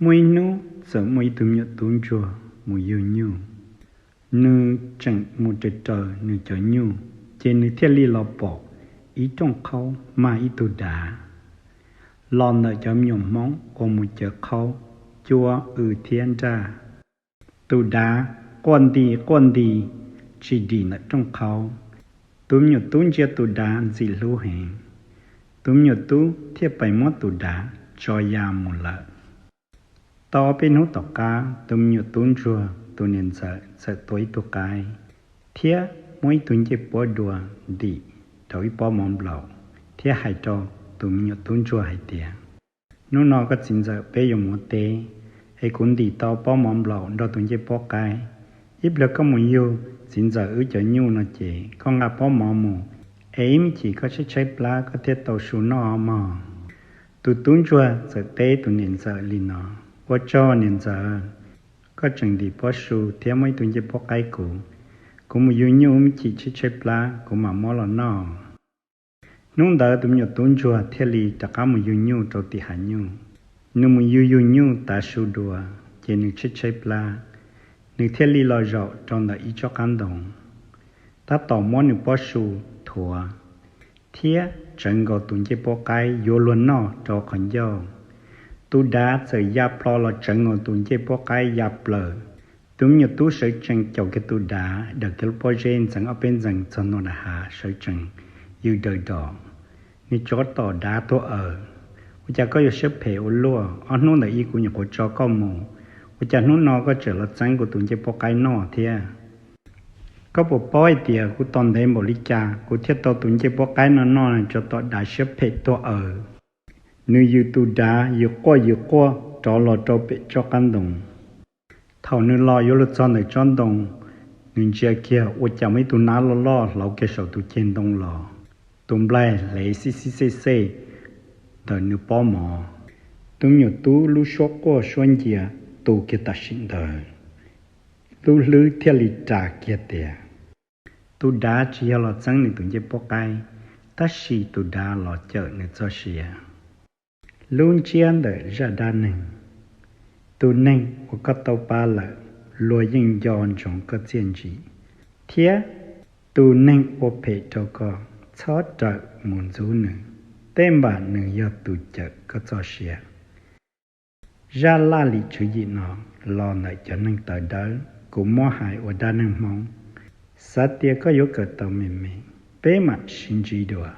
Muaj ib hnub txawm muaj ib tug me nyuam tub ntsuag mus yug nyuj. Nws tseem mus raws raws nws cov nyuj, ces nws thiaj li los pom ib rooj qhaub mag ib tug dav los ntawm cov me nyuam Hmoob uas mus caw qhaub, cuab, w thiab nraj. Tus dav quaj nti quaj nti tsis dim ntawm rooj qhaub. Tus me nyuam tub ntsia tus dav ntxim hlub heev, tus me nyuam tub thiaj pes muab tus dav tso ya mus lawm. Tau ob peb hnub tom qab, tus me nyuam tub ntsuag tus niam ntxawm txawm tua ib tug qaib thiab muab ib tug ncej puab dua ntim rau ib pob mov nplaum thiab hais rau tus me nyuam tub ntsuag hais tias, hnub no koj txiv ntxawm peb yuav mus ua teb, es kuv ntim tau pob mov nplaum nrog tus ncej puab qaib. Ib pliag koj mus yug txiv ntxawm wb cov nyuj no ces koj nqa pob mov mus, es ib me chim koj tshaib tshaib plab koj thiaj tau su noj mog. Tus tub ntsuag txawm teb tus niam ntxawm li no, ua tsaug niam ntxawm, koj tseem ntim pob su thiab muab ib tug ncej puab qaib kuv. Kuv mus yug nyuj ib me chim tshaib tshaib plab kuv mam muab los noj. Hnub ntawd tus me nyuam tub ntsuag thiaj li rov qab mus yug nyuj rau tim hav nyuj. Nws mus yug yug nyuj tav su dua, ces nws tshaib tshaib plab, nws thiaj li los zaum rau ntawm ib tsob qab ntoo, tab tom muab nws pob su thuav thiab tsawv nkaus tus ncej puab qaib yuav luag noj rau qhov ncauj. Tus dav txawm ya plho los tsawv nkaus tus ncej puab qaib ya plaws. Tus me nyuam tub sawv tsees caum kiag tus dav, daws kiag lub pob zeb ntxeev ob peb ntxees txog ntua nram hav sawv tsees yws daws dos. Nws tsov tom dav tuag aws, ua cas koj yuav siab phem ua luaj? Ob hnub ntawm ib kuv nyuam qhuav tso koj mus, ua cas hnub no koj tseem los txeeb kuv tus ncej puab qaib noj thiab? Koj puas paub hais tias kuv tos ntev npaum li cas kuv thiaj tau tus ncej puab qaib no noj? Tsov tom dav siab phem tuag aws, nws yws tus dav yws quaj yws quaj rov los rau pem tsob qab ntoo. Thaum nws los yuav luag txog ntawm tsob ntoo, nws ntsia kiag ua cas muaj ib tug nab loj loj hlauv kiag saum tus ceg ntoo los, tus nplaig hlev xib xib xej xej ntawm nws pob mov. Tus me nyuam tub lub suab quaj suab ncia tu kiag tam sim ntawd, lub hlwb thiaj li ras kiag tias, tus dav tsis yog los txeeb nws tus ncej puab qaib, tab sis tus dav los cawm nws txoj sia. Lub ntsiab ntawm zaj dab neeg. Tus neeg uas koj tau pab lawm, luag yeej nco ntsoov koj txiaj ntsim, thiab tus neeg ua phem rau koj, txhob rawm mus ntxub nws, tej npam nws yog tus cawm koj txoj sia. Zaj laj lim tswv yim no los ntawm cov neeg tawv dawb, kuv muab hais ua dab neeg Hmoob. Xav tias koj yuav kawm tau me me, peb mam sib ntsib dua.